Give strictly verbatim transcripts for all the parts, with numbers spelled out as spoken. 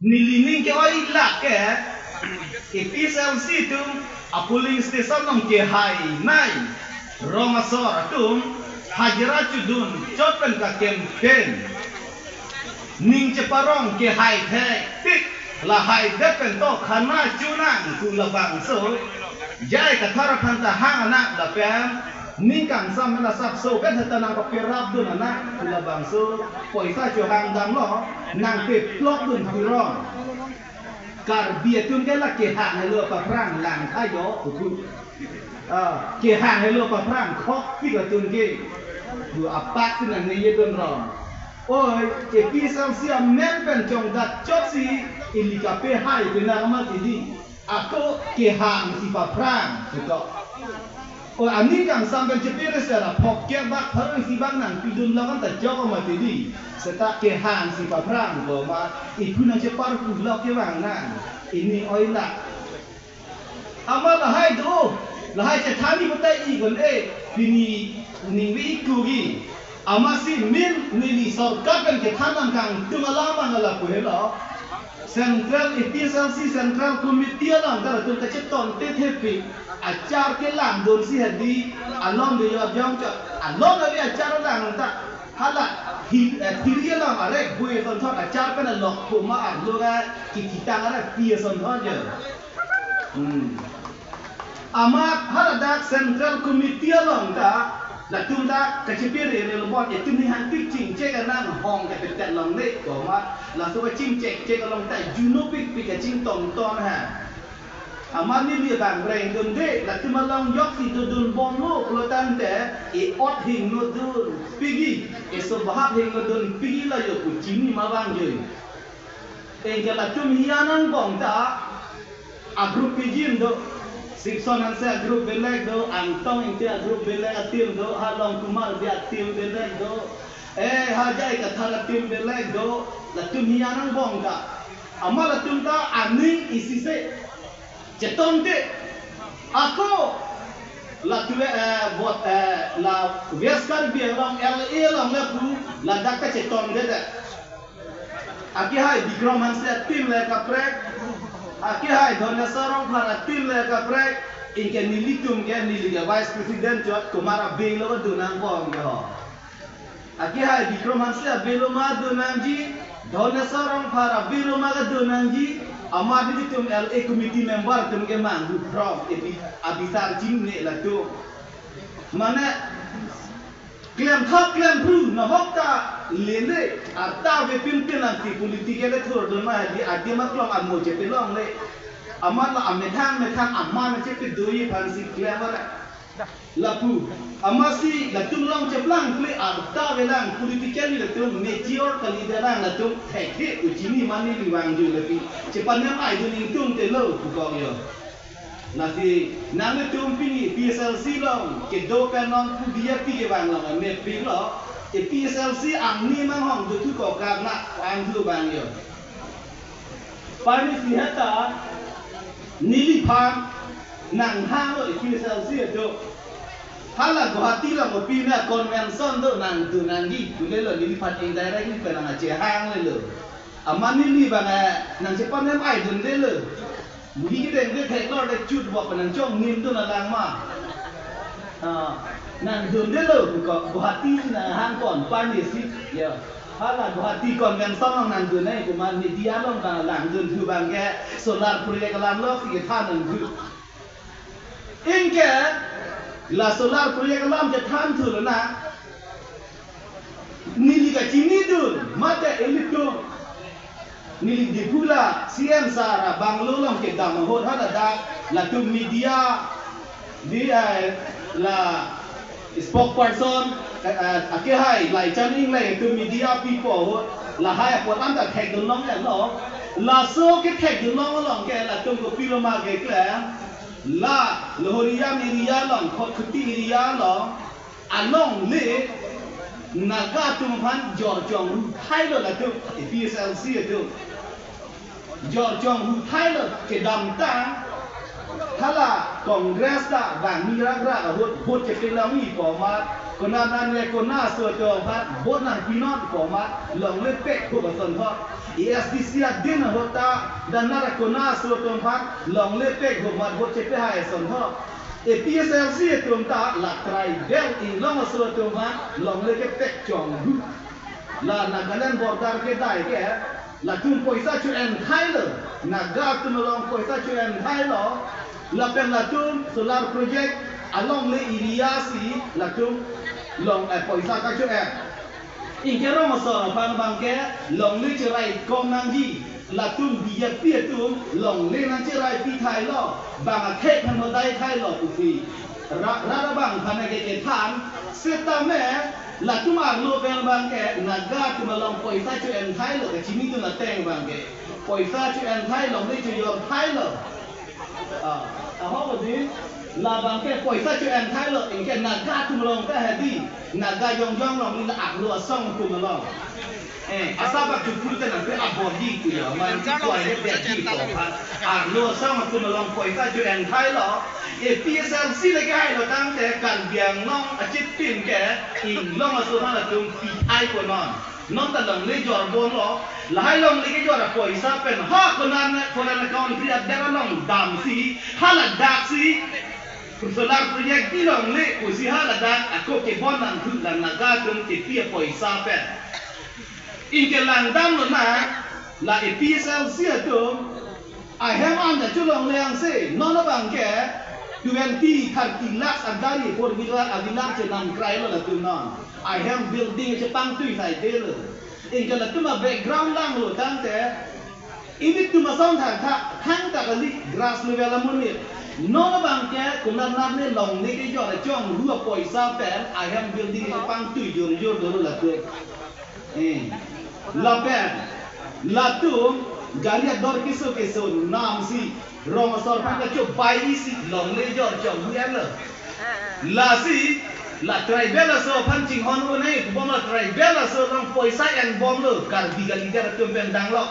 Neli ning ke-oi lak ke, A P H L C atum a polling station along kehai nei, rong asor atum hajira chodun chot pen ka campaign. Ning cheparong kehai thektik, lahai det pen to khana chonang pu labangso. J I Kathar aphan ta hang anak lapen ning kangsam pen asapso pen heta nangkaperap dun anak pu labangso. Poisa chohang damlo, nangpeplok dun pu rong. Karbi atum ke la kehang helo paphrang lang tha jo pu. Ah, kehang helo paphrang khokpik atum ke. Du apak si nangnejedun rong. Oi, A P H L C amen pen chongdat chotsi ili kapehai penang mati di. Ako kehang si paphrang, sito. Oi, aning kangsam pen chepere sera phok kebak pharo isi bak nangpidun lakan ta chok mati di. Seta kehang si paphrang ko ma, ipu nangcheparpu lok kevang nang. Ini oi lak. Amat lahai do, lahai chethan ni batai i kon e, pini ningve ikugi. Amatsi min neli sorkar pen kethan nangkangtung alam ang lapu helo. Central A P H L C Central Committee along ta latum kacheton te thepi. Achar kelang dunsi hedi, alon de yo jong chot. Alon ave achar lang ta. Hala, hi, eh, thiri along arek bui ton thot achar pen alok puma arlo ga, kikitang arek pi son thot je. Hmm. Amat haladak Central Committee along ta, latum ta kachepere re lobot, itum ni hangpik chingchek anang hong kapetet longle, koma, laso kachingchekchek along ta junopikpik kachingtonton ha. Amat neli bang rengdunde, latum along joksi dodunbomlo pulotangte, e-ot hingnodun pigi, e-sobhap hingnodun pigi la yo pu chini ma bang joi. Anke latum hian angbong ta, a-group pijin do, Sixon Hanse a-group belek do, Angtong Ingti a-group belek a-team do, Halong Kumar Bey a-team belek do, eh, ha J I Kathar a-team belek do, latum hian angbong ta. Amat latum ta aning isi se chetonte. Ako latum, eh, bot, eh, la West Karbi Anglong L A along lapu ladak ta chetonte de. Akehai Bikram Hanse a-team le kaprek. Akehai Dhoneswar Rongphar a-team le kaprek. Anke nelitum ke neli ke vice president chot Kumar Bey lo dun angbong ke ho. Akehai Bikram Hanse a-Bey lo ma dun nangji, Dhoneswar Rongphar a-Bey lo ma dun nangji, amat nelitum L A committee member atum ke manghu from A P, abisar chinine latum. Mane, klem thap klem phru, nahok ta lele, arta ave pinpin nangsi political le thurdun ma di, adim aklong amo chepelongle. Amat la amethang methang aman chepedoi aphansi klem ara. Lapu, amatsi latum along cheplangple arta avelang politically latum mature kalidelang latum thekthe pu chini ma neli vangju lapi. Chepanem aidun ingtungte lo pu kok yo. Lasi nanglitum pini P S L C along kedo pen non pu B J P kevang along mepik lo. E P S L C angni manghong dothu kokak na vangju vang yo. Parni si heta neliphan nanghanglo A P H L C atum. Hala Guwahati along kopi na convention do nangdun nangji pule lo neliphan indirectly pen nangchehangle lo. Amat neli bang, eh, nangchepanem aidunde lo. Muhi kedeng de theklor de chut bok pen nangchongnim dun alang ma. Ah, nangdunde lo ko Guwahati si nanghang kon parni si. Ya. Hala Guwahati convention along nangdun nai kuma media along bang langdun thu bang ke solar project alam lo si kethan nangthu. Anke la solar project alam kethan thu lo na. Neli kachinidun mate ilitum. Neli Diphu la C M sir a-bungalow along kedam ahut haladak latum media di, eh, la spokesperson, eh, akehai Laichan Engleng atum media pipo ahut lahai apot anta thekdun longle lo. Laso kethekdun long along ke latum kopilo ma keklem, la Lohoriam area along, Khatkhati area along, alongle Naga atum aphan jorchong hu thailo latum, A P H L C atum. Jorchong hu thailo kedamtang hala Congress ta bang mi rak rak ahut vote chepelang-i pu amat, konat nane konat aso atum aphan vote nangpinon pu amat longle pek hu bason ho. A S D C adin ahut ta, dan nara kona aso atum aphan longle pek ho, mat ho chepehai ason ho. A P H L C atum ta la tribal Inglong aso atum aphan longle kepek chonghu. La Nagaland border kedai ke, latum poisa cho-en thailo, Naga atum along poisa cho-en thailo, lapen latum solar project alongle area si latum long, eh, poisa kacho-en. Anke rong asor aphan abang ke longle cherai kom nangji, latum B J P atum longle nangcherai pi thailo, bang akhei aphan hodai thailo pusi. Ra, ra, ra bang aphan ke kethan, setame latum arlo pen abang ke Naga atum along poisa cho-en thailo, kachini atum ateng abang ke poisa cho-en thailo, longle chojor thailo. Ah, ahok odi, labang ke poisa cho-en thailo, anke Naga atum along ta hedi, Naga jongjong along, la arlo asong atum along. Eh, asap akchupu te nang te abor di ku ya, man ti kuai le bet di ko ha. Arlo asong atum along poisa cho-en thailo, A P H L C le ke hailo tangte Karbi Anglong achitpin ke Inglong aso aphan atum pi thai ko non. Non ta longle jorbomlo, lahai longle kejor apoisa pen ha konan foreign account pi ader along damsi, ha ladak si solar project pi longle pusi ha ladak ako kebon nangthu, la Naga atum kepi apoisa pen. Anke langdamlo na, la A P H L C atum ahem an ta cholongle angse, non abang ke twenty, thirty lakhs agari, four wheeler, avilar chenam krailo latum non. Ahem building chepangtui saidelo. Anke latum a-background langlo tangte, ilitum ason thang tha, thangta kali, grass level amonit. Non abang ke konat nat ne longle kejor chonghu apoisa pen ahem building chepangtui jorjor dolo latum. Eh, lapen latum gari ador keso keso namsi rong asor aphan kachobai isi longle jor chonghu-enlo. Lasi la tribal aso aphan chinghon un-e, bom la tribal aso along poisa enbomlo, Karbi ka leader atum pen danglo.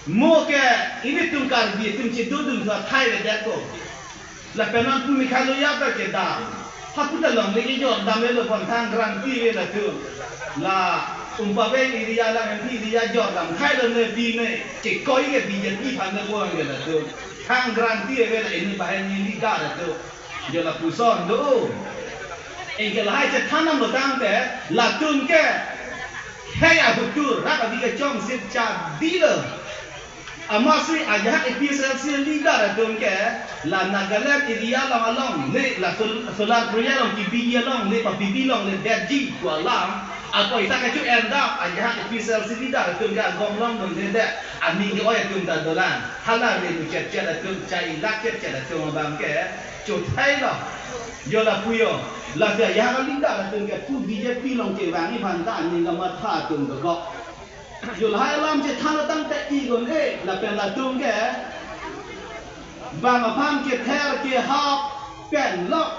Mo ke ilitum Karbi atum chedodun thu athai avedet ko. Lapen non pu Meghalaya ta kedam. Hapu ta longle kejor dam avelo, pon thang guarantee ave latum. La Umpaveng area, la M P area jordam thailo ne pine. Chekoi ke B J P aphan ne ko ave latum. Thang guarantee ave la, ini bahen ini ga latum. Jo lapuson do. Anke lahai chethan nanglo tangte, latum ke hei ahutur rak abi kechongsit chadilo. Amatsi ajahak A P H L C leader atum ke la Nagaland area along alongle, la sol-, solar project along kebi alongle, papipi longle detji pu alam apoisa kacho-en dam ajahak A P H L C leader atum ke agom longdunde, aning ke-oi atum ta dolang. Hala renu chetchet atum, chai lak chetchet atum abang ke chothailo. Jo lapu jo, lasi ajahak leader atum ke pu B J P along kevangji aphan ta aning kamatha atum dokok. Jo lahai alam chethan tangte iknon-e, lapen latum ke bang aphan kether kehap penlo.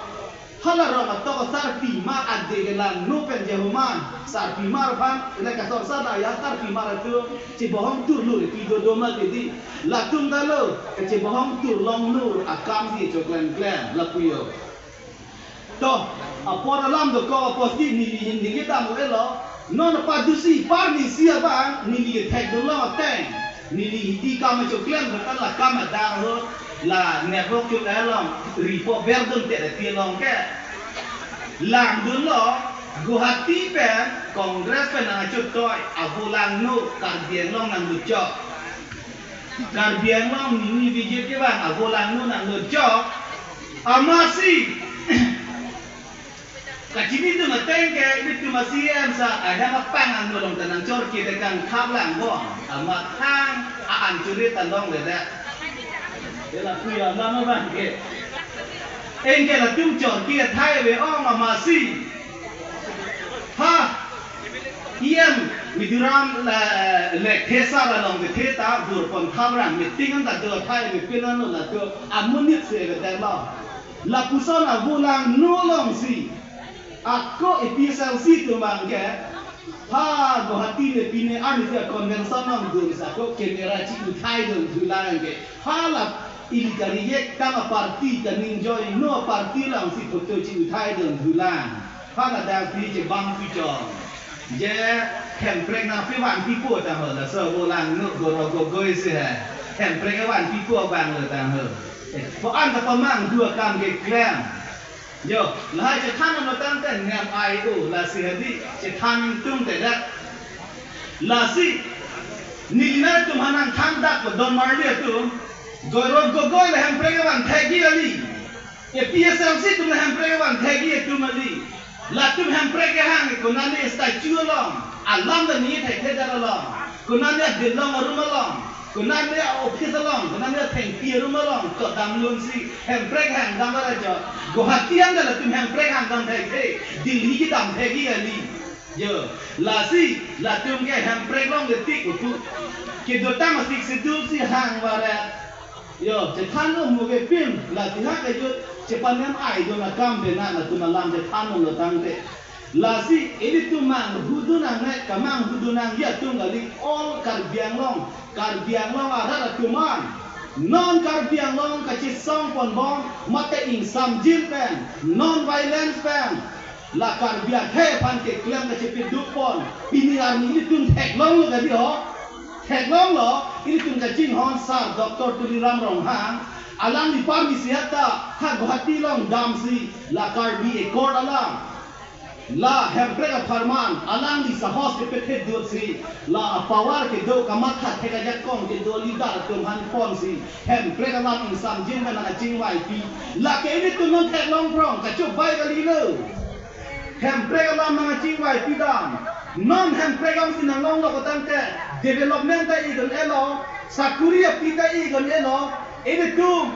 Hala rong atok sarpimar ade kelangno pen jehuman, sarpimar aphan, le kasor sada ya sarpimar atum chebohong turlo, pi dodo ma tidi. Latum ta lo chebohong turlonglo, akam si choklemklem lapu jo. To, apor alam dokok apotsi neli neli kedam avelo. Non padusi parnisi abang neli kethekdunlo ateng, neli hidi kam choklem, bahkan la kam adar ho, la network chok along report berdun te pi along ke. Langdunlo, Guwahati pen Congress pen nangchotoi, avo langno, Karbi Anglong nangluchok. Karbi Anglong nini B J P abang avo langno nangluchok. Amatsi kachini atum ateng ke, ilitum a-C M sa ahem apang angno along ta nangchorke te kangthap lang bom. Amat thang a-an churi ta longledet. Ela puya mama bang ke. Anke latum chorke athai ave ong amatsi. Ha! E M Mizoram la, lekthe sar along kethe ta bur pon thamrang meeting an ta do athai ave, pinanlo latum amonit si ave telo. Lapuson avo langno alongsi ako A P H L C atum abang ke ha Guwahati le pine arnisi a-convention nangdun sa ako camera chi-uthai dun thulang ke. Hala ili kari yek tang a-party, kaning join no a-party alongsi photo chi-uthai dun thulang. Hala dasi chebang pichong. Je Hemprek nangpevanpipo tang ho, laso vo Langno Gaurav Gogoi si he. Hemprek vanpipo abang lo tang ho. Ko-an ta pamanghu akam keklem. Yo, lahai chethan lo tangte nem ai-o, lasi hadi chethan tung te dak. Lasi neli nangtum aphan nangthan dak lo don marli atum. Gaurav Gogoi la Hemprek van thekji kali. A P S L C atum la Hemprek van thekji atum kali. Latum Hemprek kehang konane statue along, alam ta ne thekthedet along, konane adilong arum along, konane office along, konane thengpi arum along, to damlun si Hemprek hangdam ara jo. Guwahati an ta latum Hemprek hangdam thekthe, Delhi kedam thekji kali. Yo, lasi latum ke Hemprek along le tik utu. Kedotang asik sidul si hang varet. Yo, chethan lo mo ke pim, lasi ha kejut, chepanem ai do na kam bena latum alam chethan lo tangte. Lasi, ilitum manghudun nangne, kamanghudun nangji atum kali all Karbi Anglong, Karbi Anglong arat atum an. Non Karbi Anglong kachesong ponbom, mate ingsamjin pen, non violence pen. La Karbi akhei aphan keklem kachepeduk pon, pini arni ilitum theklong lo kali ho. Theklong lo, ilitum kachinghon Sir Doctor Tuliram Ronghang, alangli parmi sihat ta, ha Guwahati along damsi, la Karbi Accord alam. La Hemprek apharman, alangli sahos kepethedut si, la apower kedo kamatha thek ajakong kedo leader atum aphan ponsi, Hemprek alam ingsamjin pen nangkachingvaipi. Lake ilitum non theklong phrong, kachobei kali lo. Hemprek alam nangkachingvaipi dam. Non Hemprek alam si nanglong lo ko tangte, development ta ikon elo, sakuri api ta ikon elo, ilitum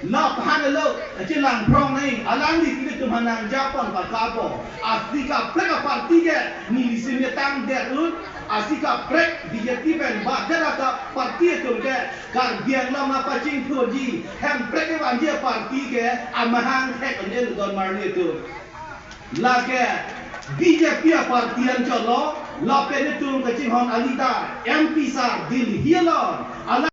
la aphan lo, kachelang phrong nai, alangli ilitum aphan nangjapon pakabo. Asi kaprek aparty ke, neli si metang der un, asi kaprek B J P pen bader ata party atum ke, Karbi Anglong apachingthurji, Hemprek kevanji aparty ke, amahang thek ane don marli atum. Lake B J P aparty an cholo, lapen itum kachinghon a leader, M P sir, Delhi along, ala